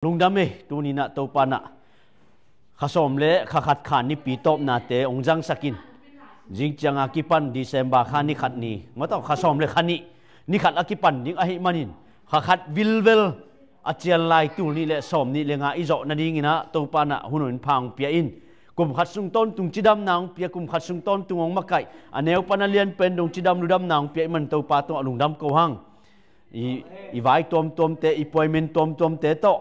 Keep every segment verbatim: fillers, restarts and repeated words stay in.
Lungdam ei, tuni-in ah Topa in ah kha sawm le kha khat kha nipi tawpnate hong zangsak in. Zing ciang a kipan December kha ni khat ni, maw taw, kha sawm le kha nih, ni khat a kipan ding ahih manin, kha khat vilvel a cian lai tul nih le sawm nih le nga i zawh nadingin ah Topa in ah hun hong pia in. Kum khat sung tawntung cidamna hong pia, kum khat sung tawntung hong makaih, a neu pan a lian pen dong cidam ludamna hong pia ahih manin Topa tungah lungdam ko hang. I, i vai tuamtuamte, i puaimen tuamtuamte tawh,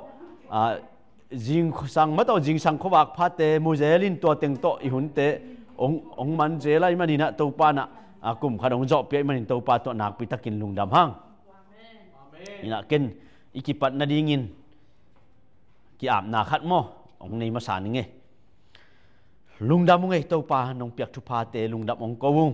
a, zingsang, maw taw, zingsang khuavak phate mu zel in, tua teng tawh i hunte hong, hong man zel ahih manin ah Topa in ah, a, kum khat hong zawhpih ahih manin Topa tungah nakpi takin lungdam hang. Amen. Inah ken i kipat nadingin ki-apna khat maw hong nei masa ning ei. Lungdam ung ei Topa, nong piak thuphate lungdam hong ko ung.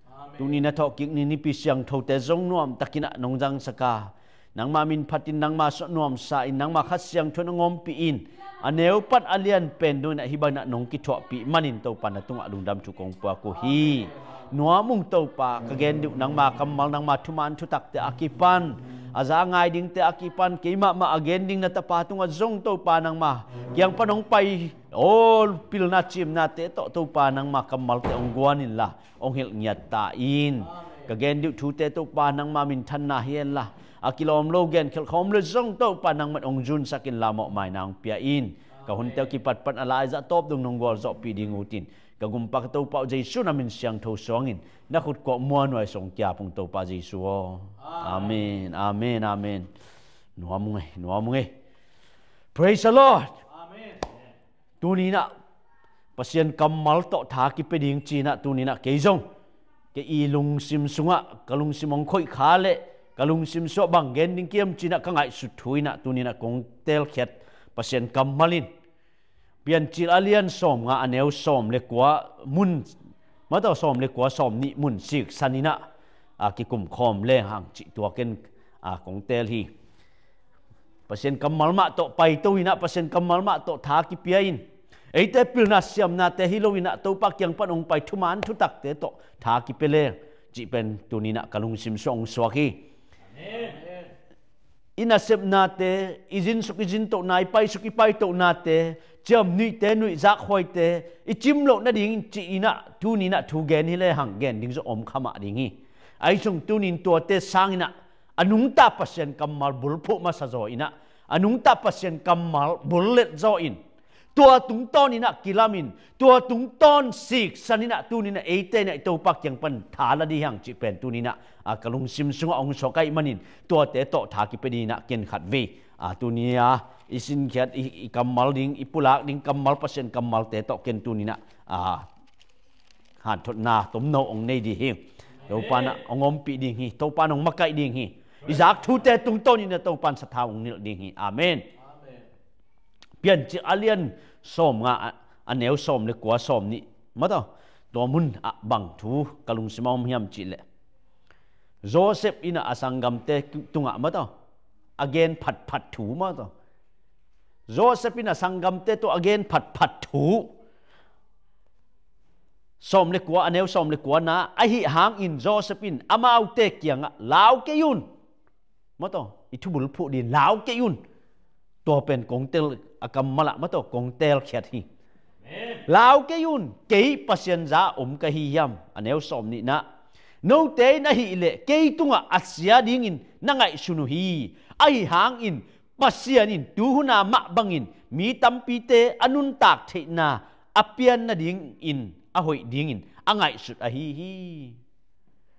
Amen. Tuni-in a thawhkik ni nipi siangthote zong nuamtakin ah nong zangsak a, nangma min phatin, nangma suah nuamsa in, nangma Kha Siangtho in hong ompih in, a neu pan a lian pen dongin ah hih bangin ah nong kithuahpih manin Topa na tungah lungdam thu kong puak uh hi. Nuam ung Topa, ka gen ding uh nangma kammal, nangma thuman thutakte a kipan, a za a ngai dingte a kipan, keimahmah a gen ding na tapa tungah zong Topa nangma kiang pan hong pai aw, pilna cimnate tawh Topa nangma kammalte hong guan inla hong hilh ngiat ta in. Ka gen ding uh thute Topa nangma minthanna hi henla, a kilawm lo genkhelh khawm le zong Topa nangman hong zunsak inla mawhmaina hong pia in. Ka hunte uh kipat pan a laizah tawp dong nong gualzawhpih ding uh tin, ka gumpa ka Topa uh Jesu na min siangtho suangin na khutkuak muanhuai song kiap ung Topa Jesu aw. Amen, amen, amen. Nuam ung ei, nuam ung ei. Praise the Lord. Amen. Tuni-in ah Pasian kammal tawh tha kipia ding ci-in ah tuni-in ah kei zong, kei i lungsim sungah ka lungsim hong khoih kha le ka lungsim sungah bang gen ding kiam ci-in ah ka ngaihsut thu in ah tuni-in ah kong teelkhiat Pasian kammal in Piancil a lian sawmnga a neu sawm le kua mun, maw taw, sawm le kua, sawm nih mun siksan in ah, a, kikumkhawm leng hang cih tua ken, a, kong teel hi. Pasian kammal mah tawh paito in ah, Pasian kammal mah tawh tha kipia in, eite pilna siamnate hi lo in ah Topa kiang pan hong pai thuman thutakte tawh tha kipia leng cih pen tuni-in ah ka lungsim sungah hong suak hi. Amen. I nasepnate, i zinsuk i zintohna, i paisuk i paitohnate, ciamnuihte, nuihzakhuaite i cim loh nadingin ci-in ah tuni-in ah thu gen hi lehang gen ding zong om kha mah ding hi. Ahi zong tuni-in tuate sangin ah a nungta Pasian kammal bulphuh masa zaw in ah, a nungta Pasian kammal bullet zaw in, tua tungtawn in ah kilamin, tua tungtawn siksan in ah tuni-in ah eite in ah i Topa kiang pan tha la ding hi hang cih pen tuni-in ah, a, ka lungsim sungah hong suak ahih manin tuate tawh tha kipia ding in ah ken khatvei, a, tuni-a i sinkhiat, i, i kammal ding, i pulak ding kammal, Pasian kammalte tawh ken tuni-in ah, a, hanthotna tomno hong nei ding hi. Topa in ah hong ompih ding hi. Topa in hong makaih ding hi. I zak thute tungtawn in ah Topa in sathau hong nilh ding hi. Amen. Piancil a lian sawmnga, a, a neu sawm le kua, sawm nih, maw taw, tua mun ah bang thu ka lungsim ah om hiam cih leh, Joseph in ah a sanggamte tungah, maw taw, a gen phatphat thu, maw taw, Joseph in a sanggamte tawh a gen phatphat thu, sawm le kua, a neu sawm le kua na, ahi hangin Joseph in amaute kiangah, "Lau kei un, maw taw, i thu bulphuh ding lau kei un." Tua pen kong teel, a kammal ah, maw taw, kong teelkhiat hi. Amen. "Lau kei un, kei Pasian za om ka hi hiam?" A neu sawm nihna, "Note in ahih leh kei tungah a sia dingin na ngaihsun uh hi. Ahi hangin Pasian in tuhuna mah bangin mi tampite a nuntak theihna a pian nadingin a hoih dingin a ngaihsut ahi hi."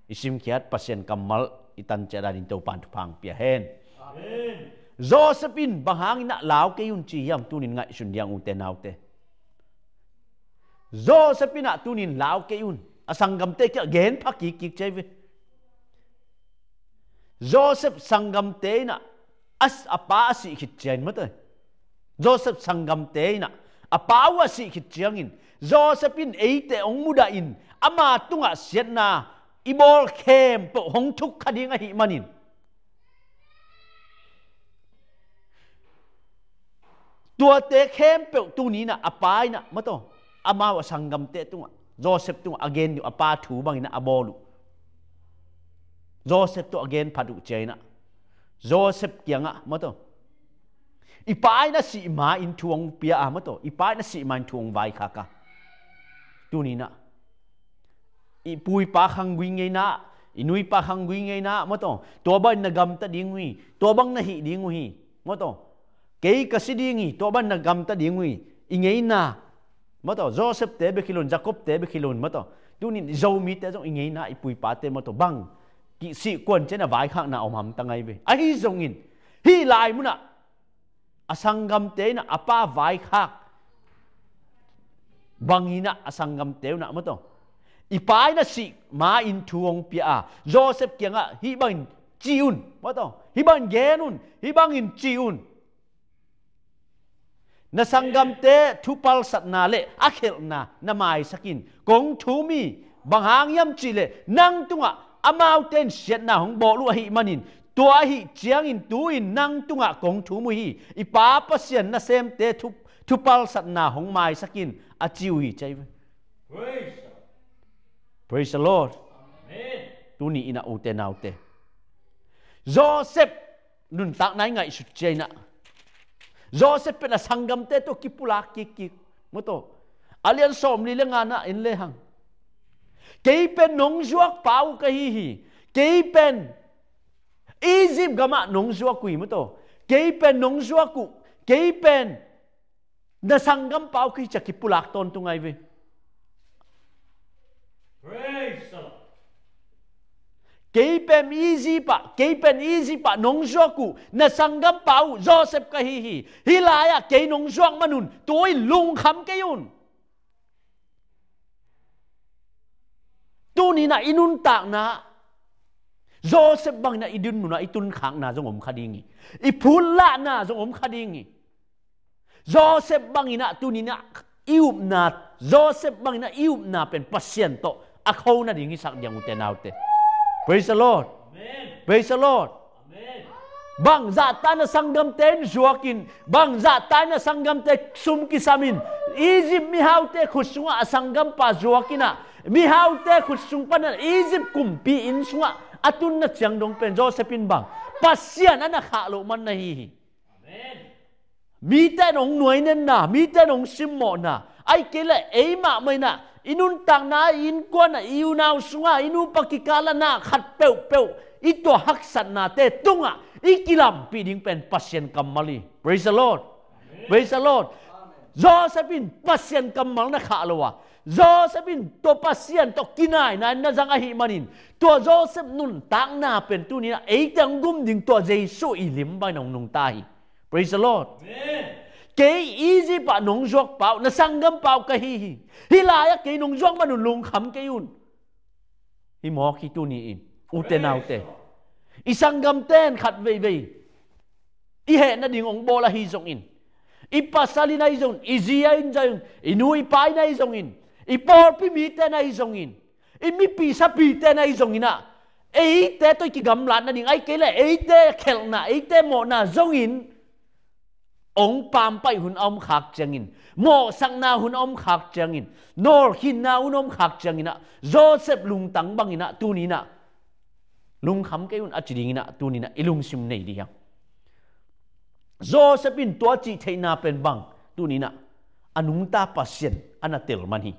I simkhiat Pasian kammal i tan ciat a ding Topa in thupha hong pia hen. Amen. Joseph in bang hangin ah lau kei un ci hiam, tuni-in ngaihsun ding, ute naute? Joseph in ah tuni-in lau kei un, a sanggamte kiangah gen pha kikkik ci hi ve. Joseph sanggamte in ah a, a pa a sih khit ciangin, maw taw, Joseph sanggamte in ah a pa uh a sih khit ciangin Joseph in eite hong mudah in ama tungah siatna i bawl khempeuh hong thuk kha ding ahih manin, tuate khempeuh tuni-in ah a pa in ah, maw taw, amau a sanggamte tungah, Joseph tungah a gen ding uh, a pa thu bangin ah a bawl uh, Joseph tawh a gen phat uh ciangin ah, Joseph kiangah, maw taw, I pa in a sih ma in thu hong pia a, maw taw, i pa in a sih ma in thu hong vaikhak a. Tuni-in ah i pu i pa khanggui ngeina, i nu i pa khanggui ngeina, maw taw, tua bangin na gamta ding uh hi, tua bang na hih ding uh hi, maw taw, kei ka si ding hi, tua bangin na gamta ding uh hi, i ngeina, maw taw, Joseph-te bek hi lo-in, Jacob-te bek hi lo-in, maw taw, tuni-in i Zomite zong i ngeina, i pu i pate, maw taw, bang kisih kuan ciangin a vaikhakna om hamtang ahi ve. Ahi zongin hih lai munah a sanggamte in ah a pa vaikhak bangin ah a sanggamte un ah, maw taw, i pa in a sih ma in thu hong pia a, Joseph kiangah hih bangin ci un, maw taw, hih bangin gen un, hih bangin ci un. Na sanggamte thupalsatna le a khelhna na maisak in. Kong thum hi. Bang hang hiam cihleh nang tungah amaute in siatna hong bawl uh ahih manin, tua ahih ciangin tu-in nang tungah kong thum uh hi. I Pa Pasian nasemte thu, thupalsatna hong maisak in, a ci uh hi, ci ahi ve. Praise the Lord. Tuni-in ah, ute naute, Joseph nuntakna i ngaihsut ciangin ah, Joseph pen a sanggamte tawh kipulak kikkik, maw taw, a lian sawmli le nga-na en lehang, kei pen nong zuakpa uh ka hi hi. Kei pen Egypt gamah nong zuak uh hi, maw taw, kei pen nong zuak uh, kei pen na sanggampa uh ka hi, ci-a kipulak tawntung ahi ve. Praise the Lord. Kei pen Egypt ah, kei pen Egypt ah nong zuak uh, na sanggampa uh Joseph ka hi hi. Hih lai-ah kei nong zuak manun tu-in lungkham kei un. Tuni-in ah i nuntakna Joseph bangin ah i dinmun ah i tunkhakna zong om kha ding hi. I phutlahna zong om kha ding hi. Joseph bangin ah tuni-in ah i upna, Joseph bangin ah i upna pen Pasian tawh a kho nading hisak ding, ute naute. Praise the Lord. Amen. Praise the Lord. Amen. Bangzahta in a sanggamte in zuakin, bangzahta in a sanggamte sum kisamin, Egypt mihaute khut sungah a sanggampa zuakin ah, mihaute khut sung panin Egypt kumpi inn sungah a tunna ciang dong pen Joseph in bang, Pasian a na khah loh man na hi hi. Amen. Mite in hong nuainenna, mite in hong simmawhna, ahih kei leh ei mahmah in ah i nuntakna, i innkuan ah, i unau sungah, i nupa kikal ah na khat peuhpeuh i tuah haksatnate tungah i kilampih ding pen Pasian kammal hi. Praise the Lord. Amen. Praise the Lord. Amen. Joseph in Pasian kammal na khah lo a, Joseph in tua Pasian tawh kinaina in na zang ahih manin, tua Joseph nuntakna pen tuni-in ah eite hong gum ding tua Jesu i lim bangin hong nungta hi. Praise the Lord. Amen. Kei Egypt ah nong zuakpa uh, na sanggampa uh ka hi hi. Hih lai-ah kei nong zuak manun lungkham kei un. Hih mawk hi tuni-in, ute naute. I sanggamte in khat veivei i heh nading hong bawl ahi zongin, i pasal in ahi zongin, i zi in ahi zongin, i nu i pa in ahi zongin, i pawlpi mite in ahi zongin, i mipi sapite in ahi zongin ah, eite tawh i kigamlat nading, ahih kei leh eite khelhna, eite mawhna zongin hong pampaih hun a om khak ciangin, mawhsakna hun a om khak ciangin, nawlkhinna hun a om khak ciangin ah, Joseph lungtang bangin ah tuni-in ah lungkham kei un, a ci dingin ah tuni-in ah i lungsim nei dih hang. Joseph in tua cih theihna pen bang, tuni-in ah a nungta Pasian a na tel man hi.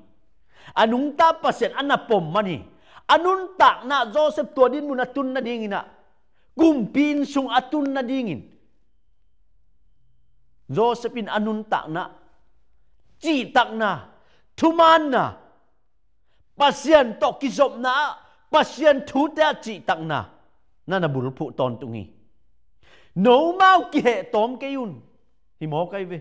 A nungta Pasian a na pom man hi. A nuntakna Joseph tua dinmun a tun nadingin ah, kumpi inn sung a tun nadingin, Joseph in a nuntakna, cihtakna, thumaanna, Pasian tawh kizopna ah, Pasian thute ah cihtakna na na bulphuh tawntung hi. Nomau kiheh tawm kei un. Hih mawk ahi ve.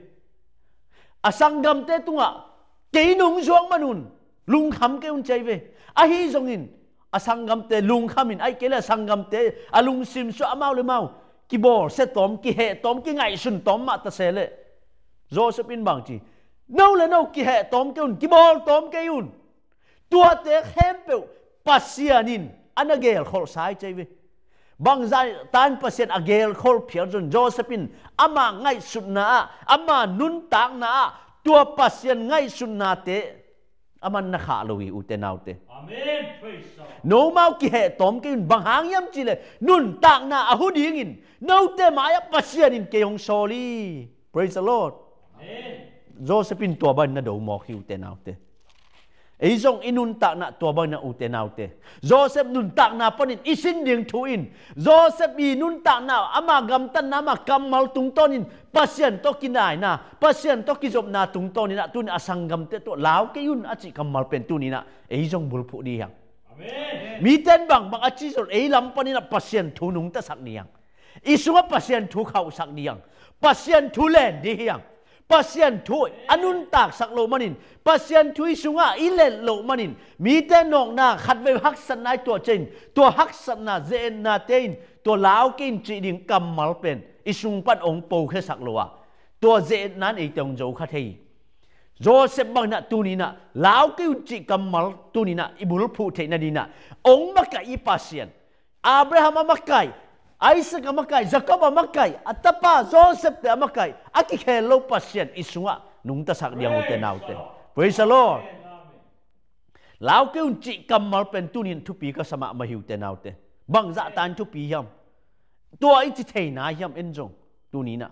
A sanggamte tungah kei nong zuak manun lungkham kei un, ci ahi ve. Ahi zongin a sanggamte lungkham in, ahih kei leh a sanggamte a lungsim sungah amau le mau kibawlsia tawm, kiheh tawm, kingaihsun tawm mah ta se leh, Joseph in bang ci, no le no kiheh tawm kei un, kibawl tawm kei un. Tuate khempeuh Pasian in a na gelkholhsa hi, ci ahi ve. Bangzah tan Pasian a gelkholh phial zong, Joseph in ama ngaihsutna ah, ama nuntakna ah tua Pasian ngaihsutnate a man na khah lo hi, ute naute. Amen. Praise the Lord. Nomau kiheh tawm kei un, bang hang hiam cihleh nuntakna a hu dingin note mai-ah Pasian in kei hong sawl hi. Praise the Lord. Amen. Joseph in tua bangin na do mawk hi, ute naute. Ei zong i nuntakna tua bangin ah, ute naute. Joseph nuntakna panin i sin ding thu in, Joseph i nuntakna, ama gamtatna, ama kammal tungtawnin Pasian tawh kinaina, Pasian tawh kizopna tungtawnin ah, tuni a sanggamte tawh lau kei un a cih kammal pen tuni-in ah ei zong bulphuh dih hiang. Amen. Mite in bangbang a cih zong ei lam panin ah Pasian thu nungtasak dih hiang. I sungah Pasian thu khauhsak dih hiang. Pasian thu len dih hiang. Pasian thu a nuntaksak loh manin, Pasian thu i sungah i let loh manin, mite nawkna khatvei haksatna i tuah ciangin, tua haksatna ze-etnate in tua lau kei in cih ding kammal pen i sung pan hong pokhiasak lo a, tua ze-etna in eite hong zo kha thei hi. Joseph bangin ah tuni-in ah lau kei un cih kammal tuni-in ah i bulphuh theih nadingin ah hong makaih i Pasian, Abraham a makaih, Isaac a makaih, Jacob a makaih, a tapa Joseph te a makaih, a kikhel lo Pasian i sungah nungtasak dih hiang, ute naute. Praise the Lord. Lau kei un cih kammal pen tuni-in thupi ka sa mahmah hi, ute naute. Bangzah ta in thupi hiam? Tua i ci thei nai hiam en zong tuni-in ah?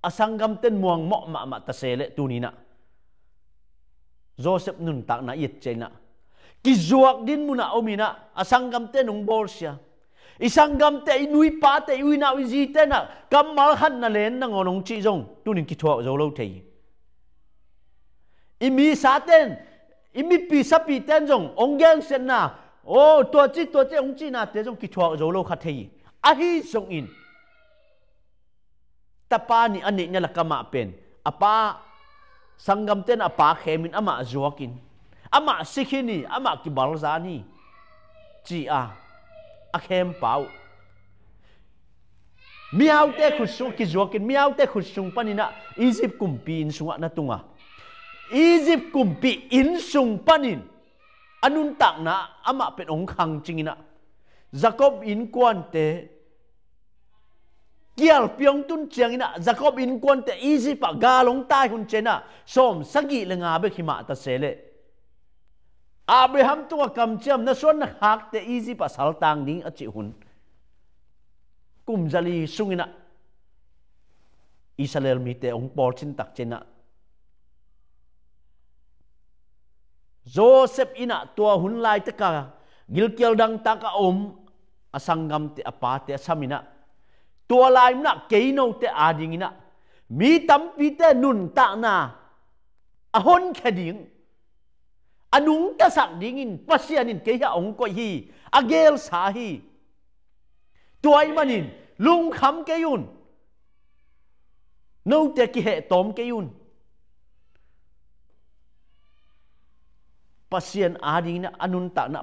A sanggamte in muang mawh mahmah ta se leh tuni-in ah Joseph nuntakna i et ciangin ah kizuak ding munah om in ah, a sanggamte in hong bawlsia. I sanggamte, i nu i pate, i u i nau i zite in ah kammal khat na len nangawn hong cih zong tuni-in kithuak zo lo thei hi. I misate in, i mipi sapite in zong hong gensiatna, aw, tua ci, tua ci hong cihnate zong kithuak zo lo kha thei hi. Ahi zongin tapa nih a neihna lakah amah pen, a pa, sanggamte in a pa khemin amah zuakin, amah si khin hi, amah kibalzan hi, ci-a a khempa uh mihaute khut sung kizuakin, mihaute khut sung panin ah Egypt kumpi inn sungah na tung a, Egypt kumpi inn sung panin a nuntakna amah pen hong khangcing in ah, Jacob innkuante kialpi hong tun ciangin ah, Jacob innkuante Egypt ah gal hong tai hun ciangin ah sawm sagih le nga bek hi mah ta se leh, Abraham tungah kamciam, na suan na khakte Egypt ah saltang ding a cih hun, kum zali sungin ah Israel mite hong pawlcin tak ciangin ah, Joseph in ah tua hun laitak a gilkial dangtak a om a sanggamte, a pate a sam in ah, tua lai munah kei note adingin ah mi tampite nuntakna a honkhia ding, a nungtasak dingin Pasian in kei hiah hong koih hi, a gelsa hi. Tua ahih manin lungkham kei un. Note kiheh tawm kei un. Pasian adingin a nuntakna,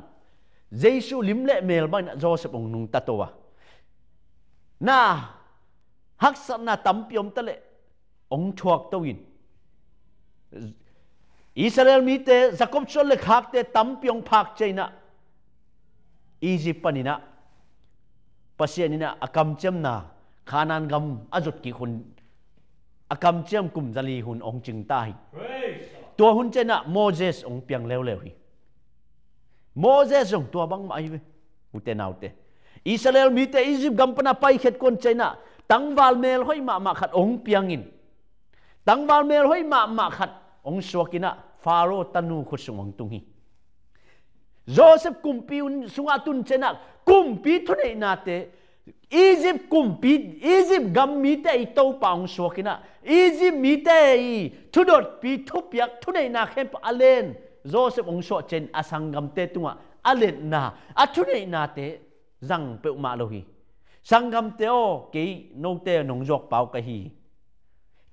Jesuh lim le mel bangin ah Joseph hong nungta to a, na haksatna tampi om ta leh hong thuak to in. Israel mite, Jacob suan le khakte tampi hong phak ciangin ah, Egypt panin ah Pasian in ah a kamciamna, Canaan gam a zot kik hun, a kamciam kum zali hun hong cing ta hi. Praise the Lord. Tua hun ciangin ah Moses hong piang leuleu hi. Moses zong tua bangmah ahi ve, ute naute. Israel mite Egypt gam pan a paikhiat kuan ciangin ah tangval melhoih mahmah khat hong piangin, tangval melhoih mahmah khat hong suakin ah Pharaoh tanu khut sung hong tung hi. Joseph kumpi un sungah tun ciangin ah kumpi thuneihnate, Egypt kumpi, Egypt gam mite i topa hong suakin ah, Egypt mite i thudotpi, thupiak, thuneihna khempeuh a len Joseph hong suah ciangin a sanggamte tungah a letna, a thuneihnate zang peuhmah lo hi. Sanggamte aw, kei note nong zuak pau ka hi hi.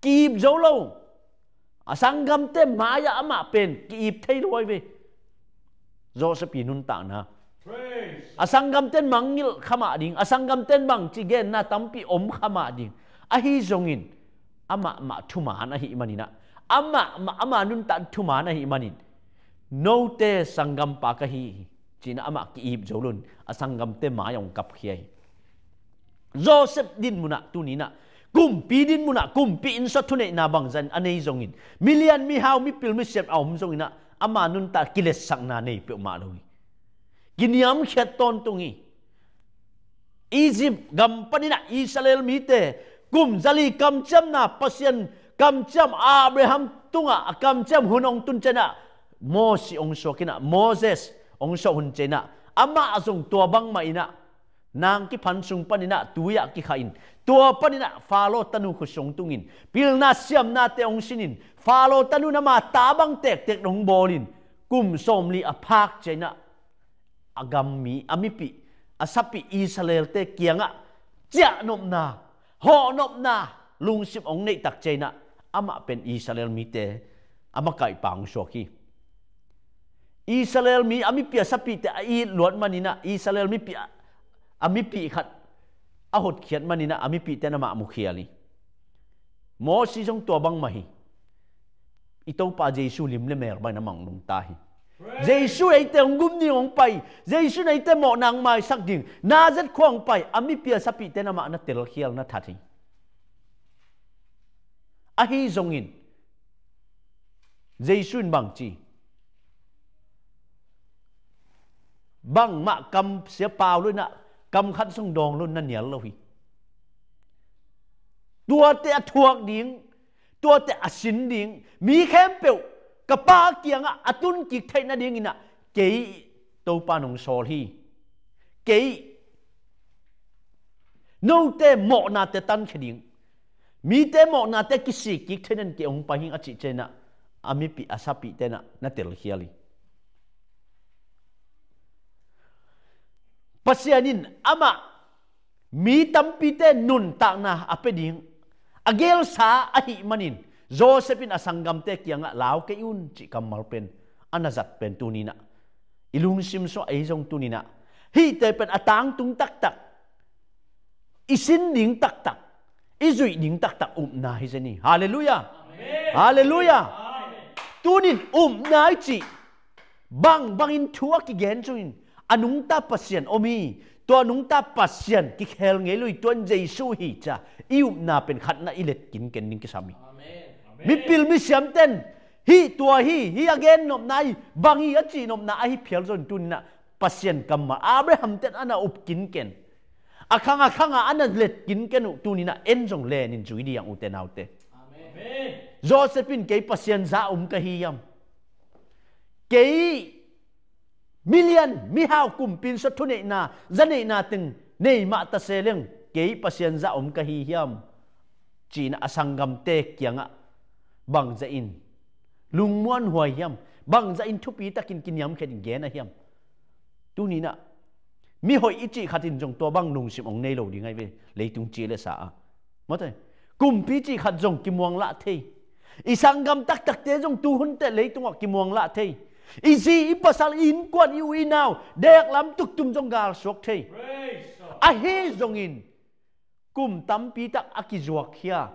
Ki-ip zo lo. A sanggamte mai-ah amah pen ki-ip thei lo ahi ve. Joseph i nuntakna. Praise. A sanggamte in mangngilh kha mah ding, a sanggamte in bangci genna tampi om kha mah ding. Ahi zongin amah mah thuman ahih manin ah, amah mah, ama nuntak thuman ahih manin, note sanggampa ka hi hi, ci-in ah amah ki-ip zo lo in a sanggamte mai-ah hong kapkhia hi. Joseph din munah tuni-in ah Kumpi dinmun ah kumpi innsuah thuneihna bangzah in a nei zongin, milian mihau mipil misiam a om zongin ah, ama nuntak kiletsakna nei peuhmah lo hi. Kiniamkhiat tawntung hi. Egypt gam panin ah Israel mite kum zali kamciamna, Pasian kamciam, Abraham tungah a kamciam hun hong tun ciangin ah, Mosi hong suak in ah, Moses hong suak hun ciangin ah, amah zong tua bangmah in ah, nang kiphan sung panin ah tui ah kikhah in, tua panin ah Faro tanu khut sung tungin, pilna siamnate hong sinin, Faro tanu in ama ta bang tektek hong bawlin, kum sawmli a phak ciangin ah, a gammi, a mipih, a sapih Israelte kiangah ciahnopna, hawhnopna, lungsim hong neihtak ciangin ah, amah pen Israel mite a makaihpa hong suak hi. Israel mi a mipih a sapihte a it luat manin ah, Israel mipih a, a mipih khat a hotkhiat manin ah, a mipihte in amah mukhial hi. Mosi zong tua bangmah hi. I Topa Jesu lim le mel bangin a mang nungta hi. Jesu eite hong gum ding hong pai, Jesu in eite mawhna hong maisak ding, Nazareth khua hong pai, a mipih a sapihte in amah na telkhial, na that hi. Ahi zongin, Jesu in bang ci? Bangmah kam sia pau lo in ah, kam khat zong dawng lo in na nial lo hi. Tuate a thuak ding, tuate a sin ding, mi khempeuh ka Pa kiangah a tun kik theih nadingin ah, kei Topa in hong sawl hi. Kei note mawhnate tankhia ding, mite mawhnate kisik kik theih nadingin kei hong pai hing, a cih ciangin ah, a mipih a sapihte in ah na telkhial hi. Pasian in amah mi tampite nuntakna a pia ding a gelsa ahih manin, Joseph in a sanggamte kiangah lau kei un cih kammal pen a na zat pen tuni in ah, i lungsim sungah ei zong tuni in ah, hihte pen a tangtung taktak, i sin ding taktak, i zuih ding taktak upna hi zen hi. Halleluiah. Halleluiah. Tunin upna i cih bangbangin thu a kigen zongin, a nungta Pasian om hi. Tua nungta Pasian kikhel ngei lo hi, tua in Jesu hi ci-a i upna pen khatna i let kinken ding kisam hi. Mipil misiamten hih tua hi, hih a gennopna hi, bang hi a cihnopna ahi phial zongin tuni in ah, Pasian kammal Abraham ten a na up kinken, a khang a khang a a na let kinken uh tuni in ah en zong lenin zui ding, ute naute. Joseph in kei Pasian za om ka hi hiam? Kei milian mihau kumpi innsuah thuneihna, zaneihna teng nei mah ta se leng, kei Pasian za om ka hi hiam? Ci-in a sanggamte kiangah bangzah in lungmuanhuai hiam? Bangzah in thupi takin kiniamkhiat in gen a hiam? Tuni in ah mihoih i cih khat in zong tua bang lungsim hong nei lo ding ahi ve, leitung ci le sa a. Mawte, kumpi cih khat zong kimuanglah thei. I sanggam taktakte zong tuhun teh leitungah kimuanglah thei. I zi, i pasal, i innkuan, i u i nau, deklam tuktum zong galsuak thei. Ahi zongin kum tampi tak a kizuakkhia,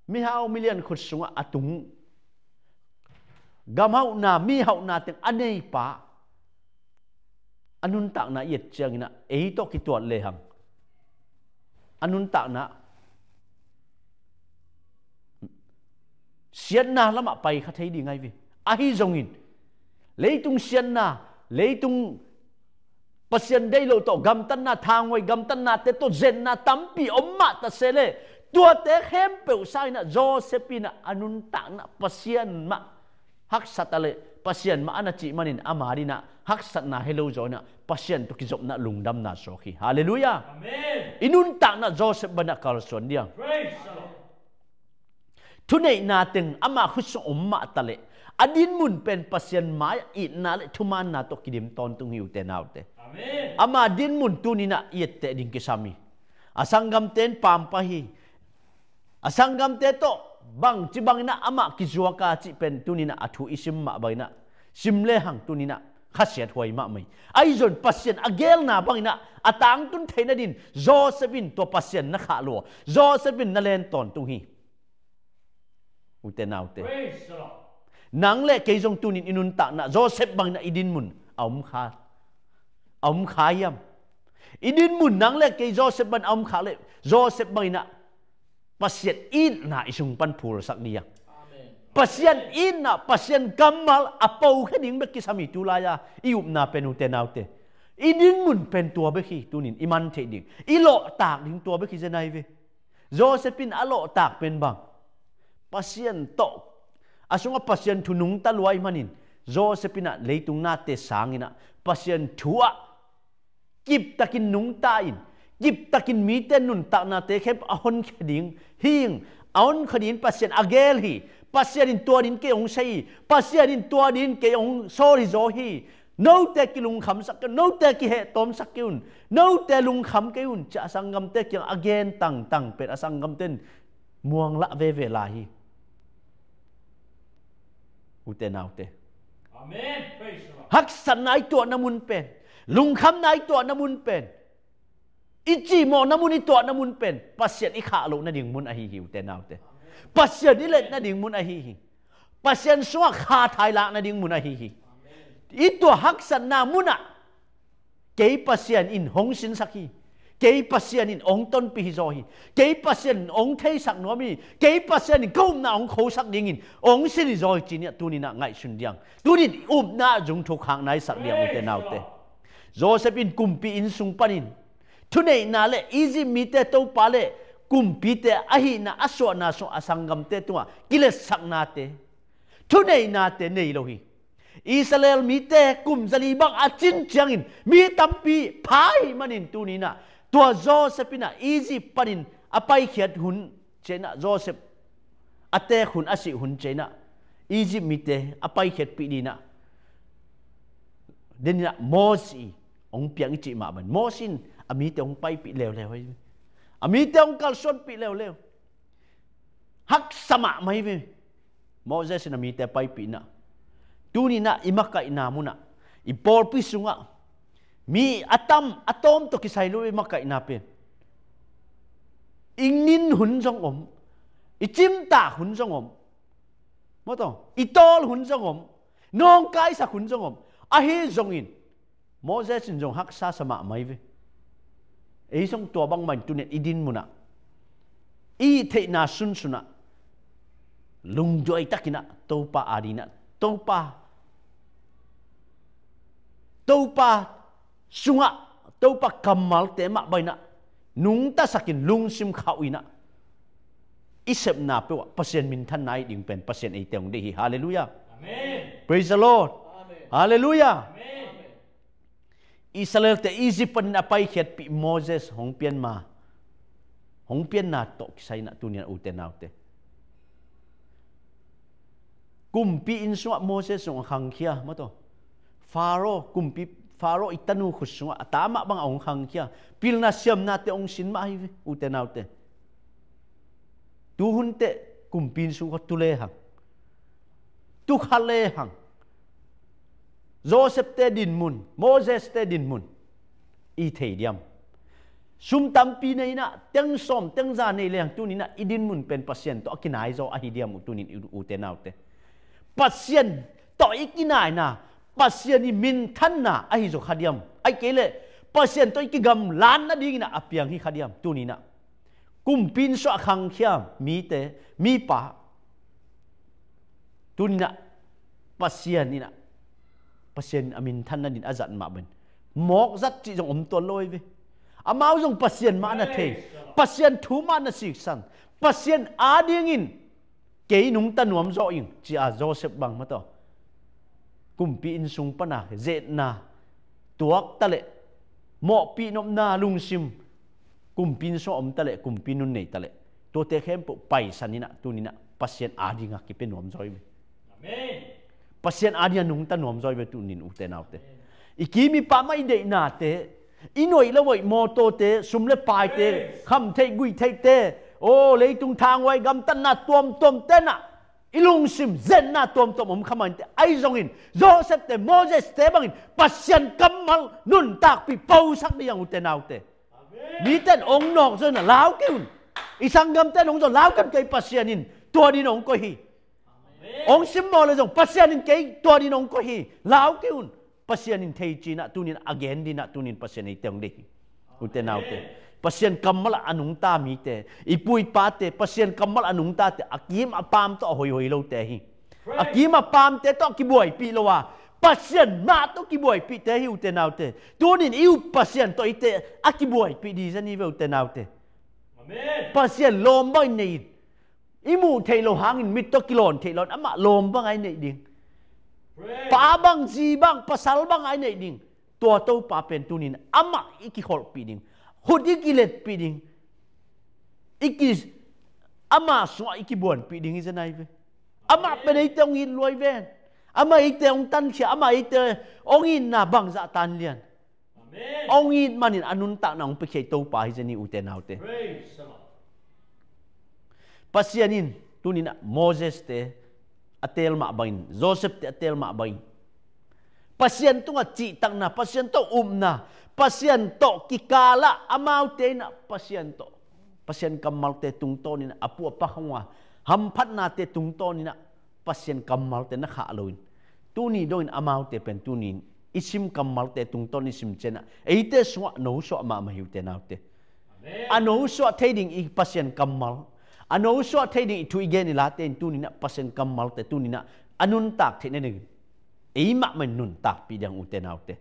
mihau milian khut sungah a tung, gamhauhna, mihauhna teng a neipa a nuntakna i et ciangin ah, ei tawh kituat lehang a nuntakna siatna lamah pai kha thei ding ahi ve. Ahi zongin leitung siatna, leitung Pasian deih loh tawh gamtatna, thanghoi gamtatnate tawh zenna tampi om mah ta se leh, tuate khempeuh sangin ah Joseph in ah a nuntakna Pasian mah haksat a leh, Pasian mah a na cih manin ama dingin ah haksatna hi lo zaw in ah, Pasian tawh kizopna lungdamna suak hi. Halleluiah. I nuntakna Joseph bangin ah kalsuan ding. Thuneihna teng ama khut sung om mah ta leh, a dinmun pen Pasian mai-ah itna le thumaanna tawh kidim tawntung hi, ute naute. Ama dinmun tuni in ah i etteh ding kisam hi. A sanggamte in pampai hi. A sanggamte tawh bangci bangin ah amah kizuak a cih pen tuni in ah a thu i sim mah bangin ah, sim lehang tuni in ah khasiat huai mahmah hi. Ahi zongin Pasian a gelna bangin ah a tangtun theih nadingin Joseph in tua Pasian na khah lua, Joseph in na len tawntung hi. Ute naute, nang le kei zong tunin i nuntakna Joseph bangin ah i dinmun a om kha, a om kha hiam? I dinmun nang le kei Joseph bangin a om kha leh, Joseph bangin ah Pasian itna i sung pan phulsak ding a, Pasian itna, Pasian kammal a pokhia ding bek kisam hi. Tulai-a i upna pen, ute naute, i dinmun pen tua bek hi. Tunin i man theih ding, i lawhtak ding tua bek hi zen ahi ve. Joseph in a lawhtak pen bang? Pasian tawh, a sungah Pasian thu nungta lua ahih manin, Joseph in ah leitung nate sangin ah Pasian thu ah kiptakin nungta in, kiptakin mite nuntaknate khempeuh a honkhia ding hi. A honkhia dingin Pasian a geel hi. Pasian in tua dingin kei hong sawl hi. Pasian in tua dingin kei hong sawl hi zaw hi. Note kilungkhamsak kei un, note kihehtawmsak kei un, note lungkham kei un, ci-a a sanggamte kiangah a gen tangtang pen a sanggamte in muanglah veve lai hi. Ute naute, haksatna i tuahna mun pen, lungkhamna i tuahna mun pen, i cihmawhna mun, i tuahna mun pen Pasian i khah loh nading mun ahi hi, ute naute. Pasian i let nading mun ahi hi. Pasian sungah kha thai lak nading mun ahi hi. I tuah haksatna munah kei Pasian in hong sinsak hi. Kei Pasian in hong tonpih hi zaw hi. Kei Pasian in hong theisak nuam hi. Kei Pasian in ka upna hong khosak dingin hong sin hi zaw hi, ci-in ah tunin ah ngaihsun ding. Tunin upna zung thuk khak nai sak ding, ute naute. Joseph in kumpi inn sung panin thuneihna le Egypt mite topa le kumpite ahihna a suahna sungah a sanggamte tungah kiletsaknate, thuneihnate nei lo hi. Israel mite kum zali bang a cin ciangin mi tampi pha ahih manin tunin ah tua Joseph in ah Egypt panin a paikhiat hun ciangin ah, Joseph a teek hun, a sih hun ciangin ah Egypt mite a paikhiatpih dingin ah, den in ah Moses hong piang i cih mah bangin Moses in a mite hong paipih leuleu hi. A mite hong kalsuanpih leuleu. Haksa mahmah hi ve. Moses in a mite paipih in ah, tunin ah i makaihna munah, i pawlpi sungah mi a tam a tawm tawh kisai lo i makaihna pen. I nin hun zong om, i cimtak hun zong om, maw taw, i tawl hun zong om, nawngkaisak hun zong om. Ahi zongin Moses in zong haksa sa mahmah hi ve. Ei zong tua bangmah in tunin i din munah, i theihna sunsunah lungduai takin ah Topa adingin ah, Topa, Topa sungah, Topa kammalte mah bangin ah nungtasakin lungsim khauh in ah, i sepna peuh ah Pasian minthanna i ding pen Pasian eite hong deih hi. Halleluiah. Amen. Praise the Lord. Amen. Halleluiah. Amen. Israelte Egypt panin a paikhiatpih Moses hong pian ma, hong pianna tawh kisai in ah tunin ah ute naute, kumpi inn sungah Moses zong a khangkhia, maw taw. Faro, kumpi Faro i tanu khut sungah a ta mah bangah hong khangkhia. Pilna siamnate hong sin mah hi ve, ute naute. Tuhun teh kumpi inn sung khawng tu lehang, tu kha lehang, Joseph-te dinmun, Moses-te dinmun i thei diam? Sum tampi nei in ah, teng sawm teng za nei lehang tunin ah i dinmun pen Pasian tawh a kinai zaw ahi diam uh, tunin i ute naute? Pasian tawh i kinaina, Pasian i minthanna ahi zaw kha diam? Ahih kei leh Pasian tawh i kigamlatna dingin ah a piang hi kha diam? Tunin ah kumpi inn sungah a khangkhia mite, mipa, tunin ah Pasian in ah, Pasian in a minthanna dingin a zat mah bangin mawk zat cih zong om tuan lo hi ve. Amau zong Pasian mah na thei, Pasian thu mah na siksan, Pasian adingin kei nungta nuam zaw ing, ci-a Joseph bang, maw taw, kumpi inn sung pana zetna tuak taleh, mawhpih nopna lungsim, kumpi inn sungah om taleh, kumpi nun nei taleh, tuate khempeuh paisan in ah tunin ah Pasian adingin kipia nuam zaw hi ve. Amen. Pasian adingin nungta nuam zaw hi ve, tunin ute naute. I kim i pam ah i deihnate, i nuaih le vauh mawtawte, sum le paaite, kham theih guih theihte, aw, leitung thanghuai gamtatna tuamtuamte in ah i lungsim zetna tuamtuam om kha mah inteh. Ahi zongin Joseph-te, Moses-te bangin Pasian kammal nuntakpih posak ding hi hang, ute naute. Mite in hong nawk zaw in ah lau kei un. I sanggamte in hong zawh, lau kei un, kei Pasian in tua dingin hong koih hi. Hong simmawh leh zong Pasian in kei tua dingin hong koih hi, lau kei un. Pasian in thei, ci-in ah tunin a gen dingin ah tunin Pasian eite hong deih hi, ute naute. Pasian kammal ah a nungta mite, i pu i pate, Pasian kammal a nungtate, a kim a paam tawh a hoihoi lote hi. A kim a paamte tawh kibuaipih lo a, Pasian mah tawh kibuaipihte hi, ute naute. Tunin i up Pasian tawh eite a kibuaipih ding hi zen hi ve, ute naute. Pasian lawm bangin nei in. I muh theih lo hangin mit tawh kilawn theih lo in, amah lawm bang a i neih ding. Pa bang, zi bang, pasal bang a i neih ding. Tua Topa pen tunin amah i kikholhpih ding, khut i kiletpih ding, i ki, ama sungah i kibuanpih ding hi zen hi ve. Amah pen eite hong it luai ven. Amah eite hong tankhia, amah eite hong itna bangzah tan lian. Hong it manin a nuntakna hong piakhia Topa hi zen hi, ute naute. Pasian in tuninah Moses-te a teel mah bangin, Joseph-te a teel mah bangin, Pasian tungah cihtakna, Pasian tawh upna, Pasian tawh kikalah amaute inah Pasian tawh, Pasian kammalte tungtawninah a pu a pa khawng a hamphatnate tungtawninah Pasian kammalte na khah loin, tuni dongin amaute pen tunin i sim kammalte tungtawn i sim cianah eite sungah nosuah mahmah hi, ute naute. A nosuah thei ding i Pasian kammal, a nosuah thei ding i thu i gen i late in tuninah Pasian kammalte tuninah a nuntak theih nading ei mahmah in nuntakpih ding, ute naute.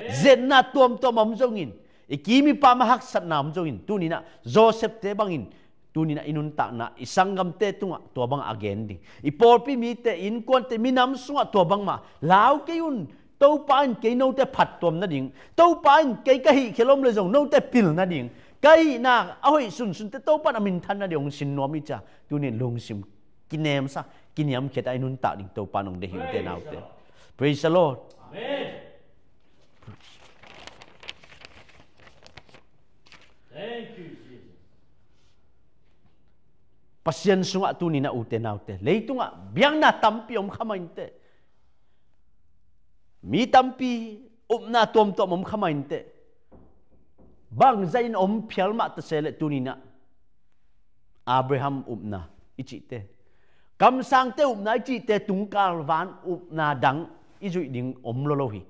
Zetna tuamtuam om zongin, i kim i paam a haksatna om zongin, tuninah Joseph-te bangin tuninah i nuntakna, i sanggamte tungah tua bangah a gen ding, i pawlpi mite, i innkuante, minam sungah tua bangmah lau kei un. Topa in kei note phattuam nading, Topa in kei ka hih khel om le zong note pil nading, ka hihna a hoih sunsunte Topa in a minthan nading hong sin nuam hi cia, tunin lungsim kinemsa, kiniamkhiat a i nuntak ding Topa in hong deih hi, ute naute. Praise the Lord. Pasian sungah tuninah, ute naute, leitungah biakna tampi om kha mah inteh, mi tampi upna tuamtuam om kha mah inteh, bangzah in om phial mah ta se leh tuninah Abraham upna i cihte, kamsangte upna i cihte tungkal van upna dang i zuih ding om lolo hi.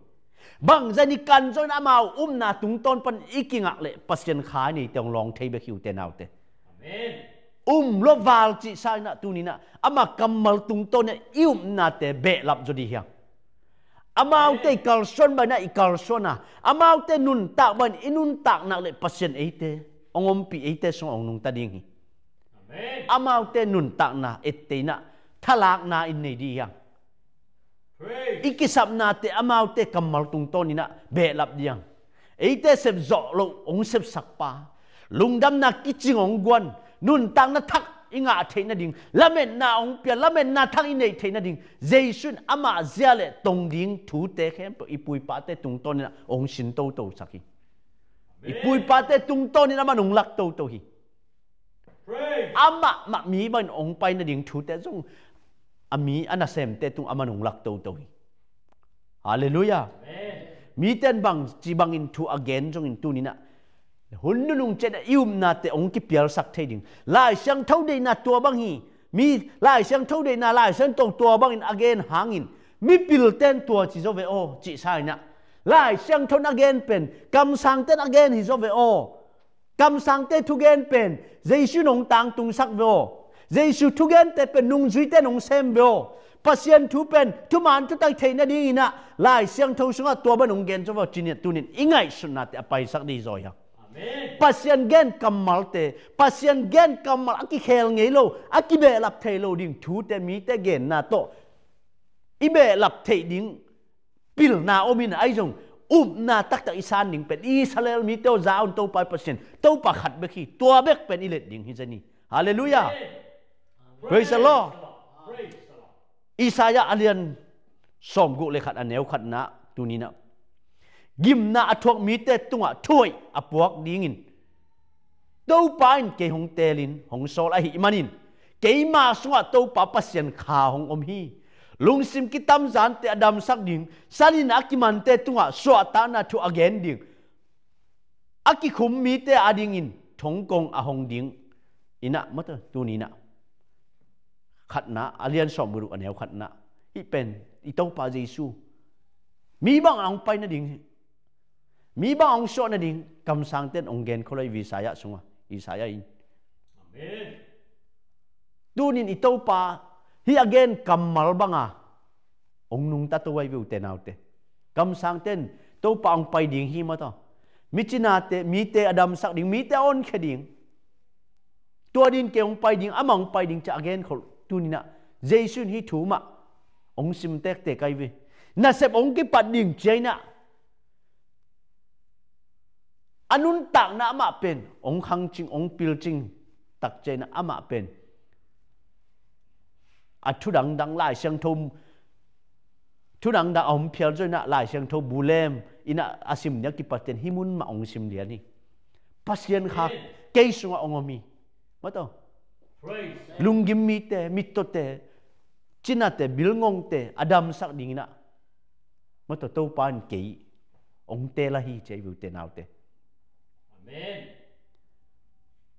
Bangzah in i kan zongin amau upna tungtawn pan i kingak leh Pasian kha i neite hong lawng thei bek hi, ute naute. Um lo val cihsa inah tuninah ama kammal tungtawn inah i upnate behlap zaw dih hiang. Amaute i kalsuan bangin ah i kalsuan a, amaute nuntak bangin i nuntak nak leh Pasian eite hong ompih, eite sungah hong nungta ding hi. Amaute nuntakna etteh inah thalakna in nei dih hiang. I kisapnate amaute kammal tungtawn inah behlap dih hiang. Eite sep zawh loh hong sepsak pa, lungdamna kicing hong guan, nuntakna thak i ngah theih nading, lametna hong pia, lametna thak i neih theih nading, Jesu in amah zia le tong ding thute khempeuh i pu i pate tungtawn inah hong sin totosak hi. I pu i pate tungtawn in amah hong lak toto hi. Amah mah mi bangin hong pai nading thute zong a mi a nasemte tung amah hong lak toto hi. Halleluiah. Mite in bangci bangin thu a gen zongin tuninah hun nunung cianah i upnate hong kipialsak thei ding. Lai Siangtho deihna tua bang hi. Mi Lai Siangtho deihna, Lai Siangtho tua bangin a gen hangin mipilten tua ci zaw ve aw cihsa inah, Lai Siangtho in a gen pen kamsangten a gen hi zaw ve aw. Kamsangte thugen pen Jesu in hong tangtungsak ve aw. Jesu thugente pen nungzuite in hong sem ve aw. Pasian thu pen thuman thutak theih nadinginah Lai Siangtho sungah tua bang hong gen zaw ve aw, ci-in tunin i ngaihsutnate a paisak dih zaw hi hang. Pasian gen kammalte, Pasian gen kammal a kikhel ngei lo, a kibehlap thei lo ding thute mite genna tawh i behlap theih ding pilna om in, ahi zong upna taktak i san ding pen Israel mite aw, za un, Topa i Pasian, Topa khat bek hi. Tua bek pen i let ding hi zen hi. Halleluiah. Praise the Lord. Isaiah a lian sawmguk le khat, a neu khatna tuninah gimna a thuak mite tungah thuhoih a puak dingin Topa in kei hong teelin hong sawl ahih manin keima sungah Topa Pasian kha hong om hi. Lungsim kitamzante a damsak ding, sanin a kimante tungah suahtakna thu a gen ding, a kikhum mite adingin thongkong a hong ding inah mata tuninah khatna a lian sawmguk a neu khatna, hih pen i Topa Jesu mi bang a hong pai nading hi. Mi bang hong suah nading kamsangte'n hong gen khol ahi ve, Isaiah sungah, Isaiah in. Tunin i Topa hih a gen kammal banga hong nungta to ahi ve, ute naute. Kamsangte'n Topa hong pai ding hi, maw taw. Mi cinate, mite a damsak ding, mite a honkhia ding. Tua dingin kei hong pai ding, amah hong pai ding ci-a a gen khol. Tuninah Jesu in hih thu mah hong sim tektek ahi ve. Nasep hong kipat ding ci-a inah a nuntakna amah pen hong khangcing, hong pilcing tak ci-a inah amah pen a thu dangdang, Lai Siangtho thu dangdang a hong phial zo inah Lai Siangtho bu lem inah a sim ding a kipat ten hih mun mah hong sim lian hi. Pasian kha kei sungah hong om hi. Maw taw. Lunggim mite, mittawte, cinate, bilngongte a damsak ding inah, maw taw, Topa in kei hong teel ahi ci ahi ve, ute naute.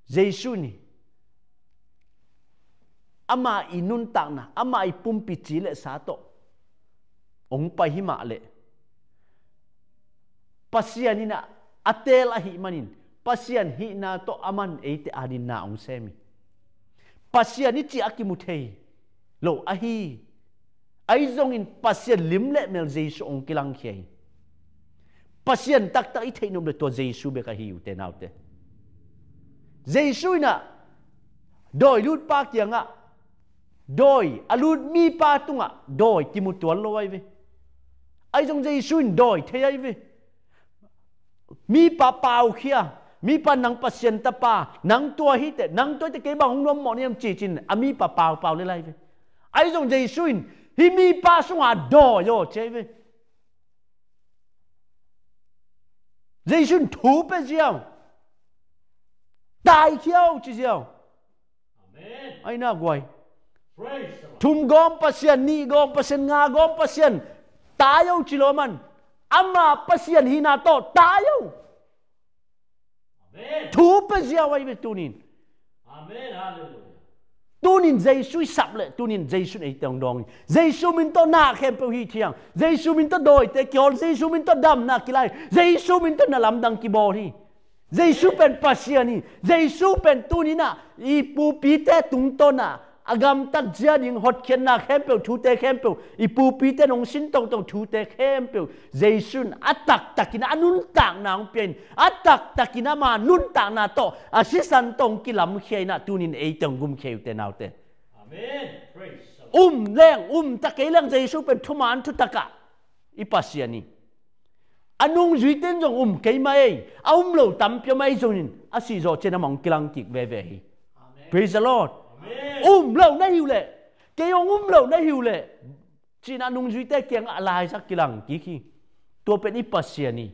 Jesu in ama i nuntakna, ama i pumpi ci le sa tawh hong pai hi mah leh, Pasian inah a teel ahih manin, Pasian hihna tawh aman eite adingin na hong sem hi. Pasian i cih a kimu thei lo ahi. Ahi zongin Pasian lim le mel Jesu hong kilangkhia hi. Pasian taktak i theih nop le tua Jesu bek ahi, ute naute. Jesu inah dawi lutpa kiangah, dawi a lut mipa tungah dawi kimu tuan lo ahi ve. Ahi zong Jesu in dawi thei ahi ve. Mipa paukhia, mipa, nang Pasian tapa, nang tua hi teh, nang tua hi teh kei bang hong nuam mawh na hiam, ci-in a mipa paupau le lai ve. Ahi zong Jesu in hih mipa sungah dawi aw ci ahi ve. Jesu in thu pia ziau, taikhia aw ci ziau. Ahi na guai. Thum gawm Pasian, nih gawm Pasian, nga gawm Pasian, tai aw ci lo, aman ama Pasian hihna tawh tai aw. Thu pia ziau ahi ve tunin. Tunin Jesu i sap leh, tunin Jesu in eite hong dawng hi. Jesu min tawh na khempeuh hi thiang. Jesu min tawh dawite kihawl. Jesu min tawh damna kilai. Jesu min tawh na lamdang kibawl hi. Jesu pen Pasian hi. Jesu pen tuninah i pupite tungtawnah a gamtat zia ding hotkhiatna khempeuh, thute khempeuh, i pupite nong sin toto thute khempeuh Jesu in a taktakin a nuntakna hong pia in, a taktakin ama nuntakna tawh a sisan tawh hong kilamkhia inah tunin eite hong gumkhia hi, ute naute. Um leng, um ta kei leng Jesu pen thuman thutakah i Pasian hi. A nungzuite in zong um kei mah ei, a um lo tampi om ahi zongin a sih zawh ciangin amah hong kilang kik veve hi. Praise the Lord. Um lo na hi uh leh, kei hong um lo na hi uh leh, ci-in a nungzuite kiangah a laizak kilang kik hi. Tua pen i Pasian hi.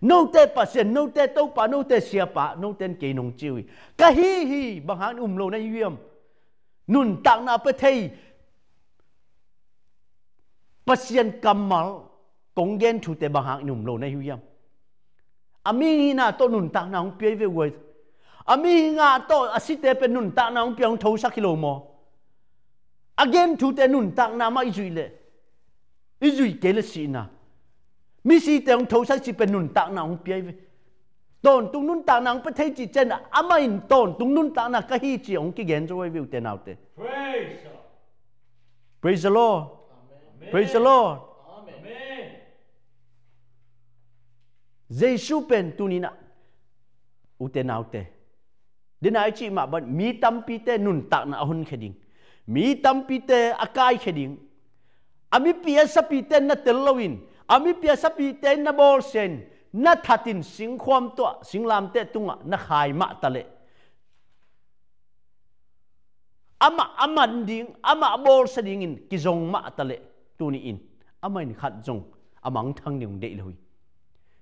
Note Pasian, note Topa, note Siapa, note in kei nong ci uh hi. Ka hi hi, bang hangin um lo na hi uh hiam? Nuntakna pia thei Pasian kammal kong gen thute bang hangin um lo na hi uh hiam? A mihing hihna tawh nuntakna hong pia hi ve uh ei. A mihing hihna tawh a site pen nuntakna hong pia, hong thosak hi lo maw? A gen thute nuntakna mah i zuih leh, i zuih kei leh sihna. Misite hong thosak cih pen nuntakna hong pia hi ve. Tawntung nuntakna hong pia thei cih ciangin amah in tawntung nuntakna ka hi ci hong kigen zo ahi ve, ute naute. Praise the Lord. Praise the Lord. Jesu pen tuninah, ute naute, dena i cih mah bang mi tampite nuntakna a honkhia ding, mi tampite a kaikhia ding, a mipi a sapite na tel loin, a mipi a sapite na bawlsia in, na that in singkhuam tuah singlamteh tungah na khai mah taleh, amah a man ding, amah a bawlsia dingin kizong mah taleh, tuni in amah in khat zong a mangthang ding hong deih lo hi.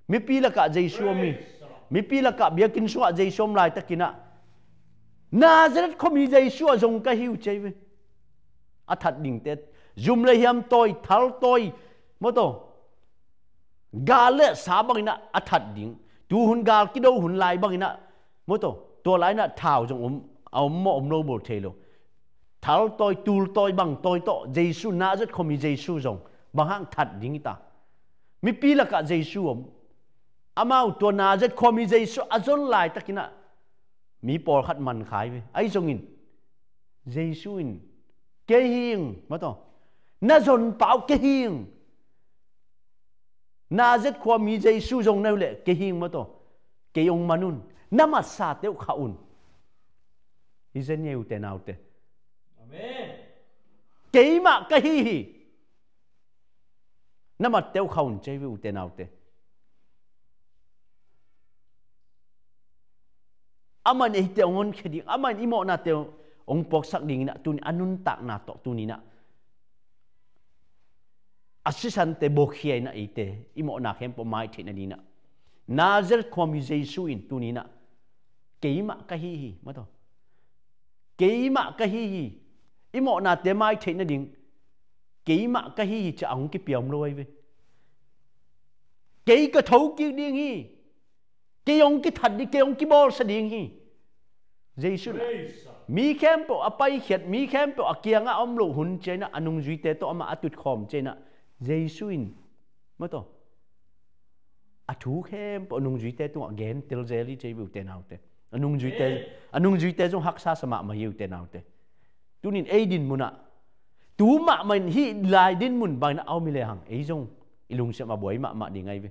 Mipi lakah Jesu om hi. Mipi lakah biakinn sungah Jesu om laitakinah, Nazareth khuami Jesu ah zong ka hi uh ci ahi ve. A that dingte, zum le hiam tawi, thal tawi, maw taw, gal le sa banginah a that ding. Tuhun gal kido hun lai banginah, maw taw, tua lai inah thau zong om, a om maw om lo bawl thei lo. Thal tawi, tul tawi, bang tawi tawh Jesu, Nazareth khuami Jesu zong bang hang that ding hi ta? Mipi lakah Jesu om. Amau tua Nazareth khuami Jesu a zon laitakinah mi pawlkhat man kha hi ve. Ahi zongin Jesu in, "Kei hi ing," maw taw, "na zonpa uh kei hi ing. Nazareth khuami Jesu zong na hi uh leh kei hi ing, maw taw, kei hong man un. Na matsate uh khah un," hi zen hi, ute naute. Amen. "Keimah ka hi hi. Na matsate uh khah un," ci hi ve, ute naute. Amah in eite hong honkhia ding, amah in i mawhnate hong puaksak dinginah, tuni a nuntakna tawh tuninah a sisante buakhia inah eite i mawhna khempeuh mai theih nadinginah Nazareth khuami Jesu in tuninah, "Keimah ka hi hi," maw taw, "Keimah ka hi hi." I mawhnate mai theih nading, "Keimah ka hi hi," ci a hong kipia om lo ahi ve. "Kei ka thokik ding hi. Kei hong kithat ding, kei hong kibawlsia ding hi." Jesu in mi khempeuh a paikhiat, mi khempeuh a kiangah a om loh hun ciangin a nungzuite tawh amah a tutkhawm ciangin Jesu in, maw taw, a thu khempeuh a nungzuite tungah gentel zel hi, ci hi ve, ute naute. A nungzuite, a nungzuite zong haksa sa mahmah hi, ute naute. Tunin ei dinmunah, tu mahmah in hih lai dinmun bangin a om hi lehang, ei zong i lungsim a buai mahmah ding ahi ve.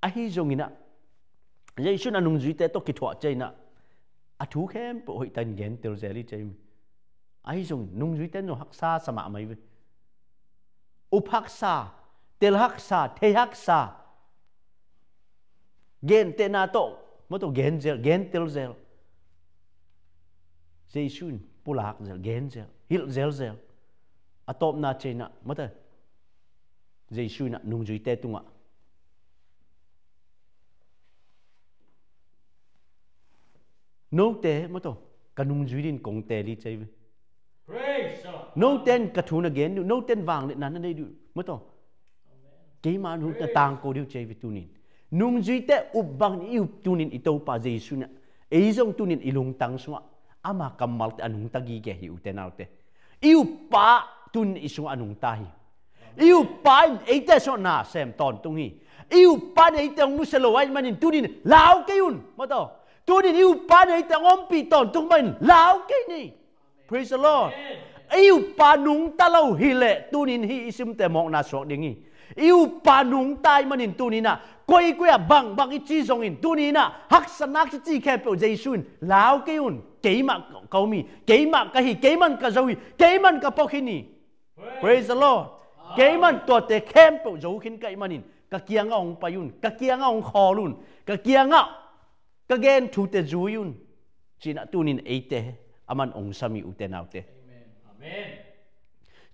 Ahi zonginah Jesu in a nungzuite tawh kithuah ciangin a thu khempeuh hoihtakin gentel zel hi, ci hi. Ahi zongin nungzuite in zong haksa sa mahmah hi ve. Up haksa, tel haksa, thei haksa, gentehna tawh, maw taw, gen zel, gentel zel. Jesu in pulak zel, gen zel, hilh zelzel. A tawpna ciangin, maw taw, Jesu in a nungzuite tungah, "Note, maw taw, ka nungzui dingin kong teel hi," ci hi ve. Praise the Lord. "Note in ka thu na gen ding uh, note in vangliatna na nei ding uh, maw taw, keima thu na tangko ding uh," ci hi ve. Tunin nungzuite up bangin i up tunin i Topa Jesu in ei zong tunin i lungtang sungah ama kammalte a nungta gige hi, ute naute. I uppa tunin i sungah a nungta hi. I uppa in eite sungah na sem tawntung hi. I uppa in eite hong nusia lo ahih manin tunin lau kei un, maw taw. Tunin i uppa in eite hong ompih tawntung manin lau kei ni. Praise the Lord. I uppa nungta lo hileh tunin hih i simte mawkna suak ding hi. I uppa nungta ahih manin tuninah koikoi ah bangbang i ci zongin tuninah haksatna kici khempeuh Jesu in, "Lau kei un, keimah ka um hi, keimah ka hi, keiman ka zo hi, keiman ka pua khin hi." Praise the Lord. "Keiman tuate khempeuh zo khin ka hih manin ka kiangah hong pai un, ka kiangah hong khawl un, ka kiangah ka gen thute zui un," ci-inah tunin eite aman hong sam hi, ute naute. Amen.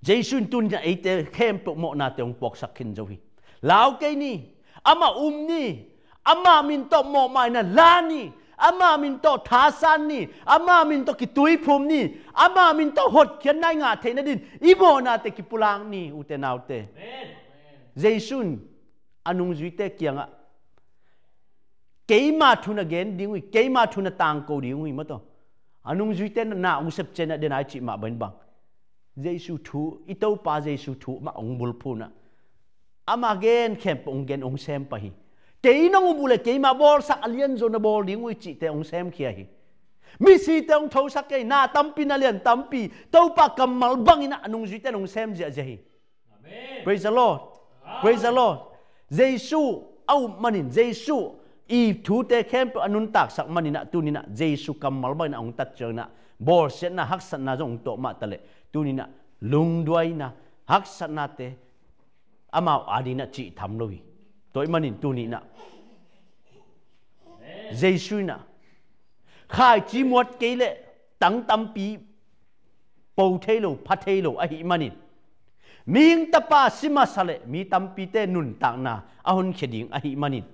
Jesu in tunin eite khempeuh mawhnate hong puaksak khin zo hi. Lau kei ni, amah um ni, ama min tawh mawhmaina la ni, ama min tawh thasan ni, ama min tawh kituiphum ni, ama min tawh hotkhiatna i ngah theih nadin i mawhnate kipulak ni, ute naute. Amen. Jesu in a nungzuite kiangah, "Keima thu na gen ding uh hi, keima thu na tangko ding uh hi," maw taw. A nungzuite na hong sepcian a den a i cih mah bangin bang, Jesu thu, i Topa Jesu thu mah hong bulphuh inah ama gen khempeuh hong gen, hong sem pah hi. "Kei nong um uh leh keima bawlsak a lianzo na bawl ding uh hi," cihte hong semkhia hi. Misite hong thosak hi, na tampi na lian tampi, Topa kammal bangin a nungzuite in hong sem ziahziah hi. Praise the Lord. Praise the Lord. Jesu a up manin, Jesu i thute khempeuh a nuntaksak maninah tuninah Jesu kammal banginah hong tat cianginah bawlsiatna, haksatna zong hong tuah mah taleh tuninah lungduaina, haksatnate amau adinah cih tham lo hi. Tua ahih manin tuninah Jesu inah khaici muat kei leh tang tampi po thei lo, pha thei lo ahih manin, mihing tapa si masa leh mi tampite nuntakna a honkhia ding ahih manin,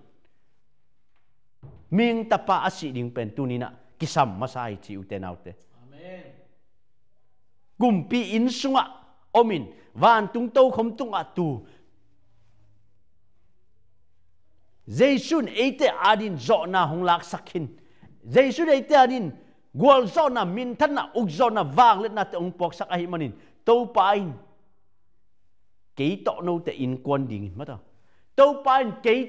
mihing tapa a sih ding pen tuninah kisam masa hi ci, ute naute. Amen. Kumpi inn sungah omin vantung tokhom tungah tu Jesu in eite adin zawhna hong laksak khin, Jesu in eite adin gualzawhna, minthanna, ukzawhna, vangliatnate hong puaksak ahih manin Topa in kei tawh note innkuan dingin, maw taw, Topa in kei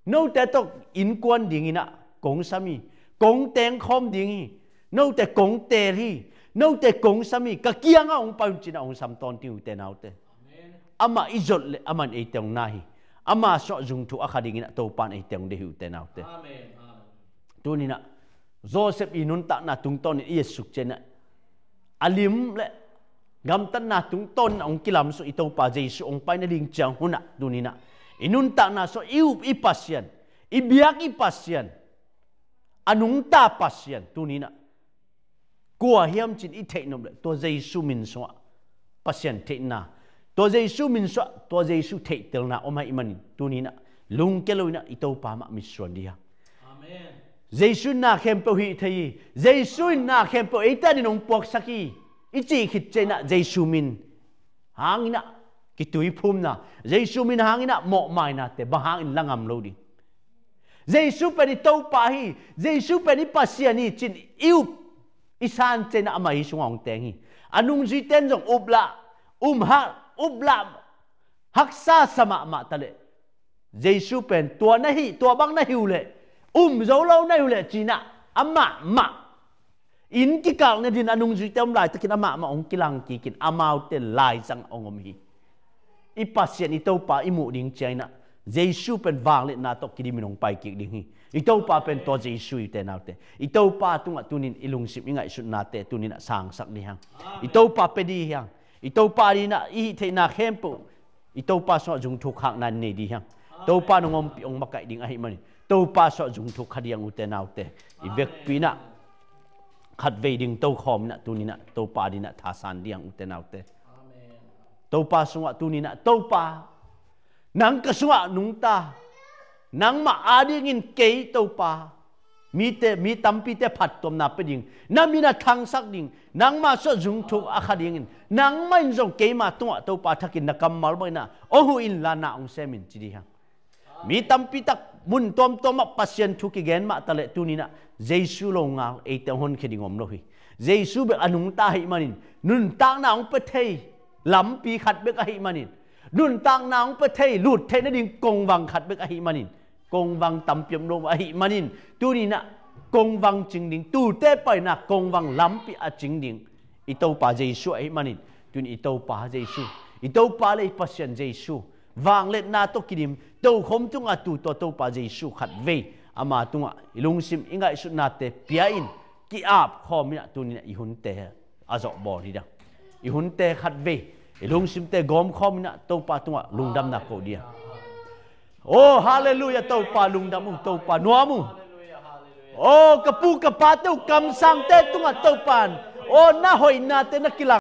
Note tawh innkuan dingin ah kong sam hi. Kong tengkhawm ding hi. Note kong teel hi. Note kong sam hi. Ka kiangah hong pai un ci-in ah hong sam tawntung hi, ute naute. Amah i zot leh aman eite hong na hi. Ama sungah zungthuk a kha dingin ah Topa'n eite hong deih hi, ute naute. Tuni-in ah Joseph i nuntakna tungtawnin i etsuk ciangin ah, a lim leh gamtatna tungtawnin ah hong kilamsuk i Topa Jesu hong pai nading ciang hun ah, tuni-in ah i nuntakna sungah i up i Pasian, i biak i Pasian, a nungta Pasian, tuni-in ah kua hiam ci-in i theih nop leh tua Jesu min sungah Pasian theihna, tua Jesu min sungah tua Jesu theihtelna om ahih manin, tuni-in ah lungkia loin ah i Topa mah mitsuan ding hi hang. Jesu in na khempeuh hih thei hi. Jesu in na khempeuh eite adingin hong puaksak hi, i cih khit ciangin ah Jesu min hangin ah kituiphumna, Jesu min hangin ah mawhmainate bang hangin la ngam lo ding? Jesu pen i Topa hi, Jesu pen i Pasian hi ci-in i up i san ciangin ah amah i sungah hong teng hi. A nungzuite in zong up lah, um hak, up lah, haksa sa mahmah ta leh, Jesu pen tua na hi, tua bang na hi uh leh, um zo lo na hi uh leh ci-in ah amah mah inn kikalh nadingin a nungzuite om laitakin amah mah hong kilang kikin amaute laizang hong om hi. I Pasian i Topa i muh ding ciangin ah Jesu pen vangliatna tawh kidimin hong pai kik ding hi. I Topa pen tua Jesu hi, ute naute. I Topa tungah tuni-in i lungsim i ngaihsutnate tuni-in ah sangsak ding hi hang. I Topa pia ding hi hang. I Topa adingin ah i hih theihna khempeuh i Topa sungah zungthuk khakna nei ding hi hang. Topa in hong ompih hong makaih ding ahih manin Topa sungah zungthuk kha ding hi hang, ute naute. I vekpi-in ah khatvei ding tokhawm in ah tuni-in ah Topa adingin ah thasan ding hi hang, ute naute. Topa sungah tuni-in ah, Topa, nang ka sungah nungta, nangmah adingin kei, Topa, mite, mi tampite phattuamna pia ding, na min a thangsak ding, nangmah sungah zungthuk a kha dingin, nangmah in zong keima tungah, Topa, thakin na kammal bangin ah hong huh inla, na hong sem in ci ding hi hang. Mi tampi tak mun tuamtuam ah Pasian thu kigen mah ta leh, tuni-in ah Jesu longal eite hong honkhia ding om lo hi. Jesu bek a nungta ahih manin, nuntakna hong pia thei lampi khat bek ahih manin, nuntakna hong pia thei, lut theih nading kongvang khat bek ahih manin, kongvang tampi om lo ahih manin, tuni-in ah kongvang cing ding, tuute paina kongvang lampi a cing ding i Topa Jesu ahih manin, tuni-in i Topa Jesu, i Topa leh i Pasian Jesu, vangliatna tawh kidim, tokhom tungah tu tua Topa Jesu khatvei ama tungah i lungsim i ngaihsutnate pia-in ki-ap khawm in ah tuni-in ah i hunte a zawh bawl hi ding. I hunte khatvei i lungsimte gawm khawm in ah Topa tungah lungdamna ko ding. Oh, halleluiah, Topa lungdam uh, Topa nuam uh. Oh, ka pu ka pate uh kamsangte tungah Topa in, oh, na hoihnate na kilang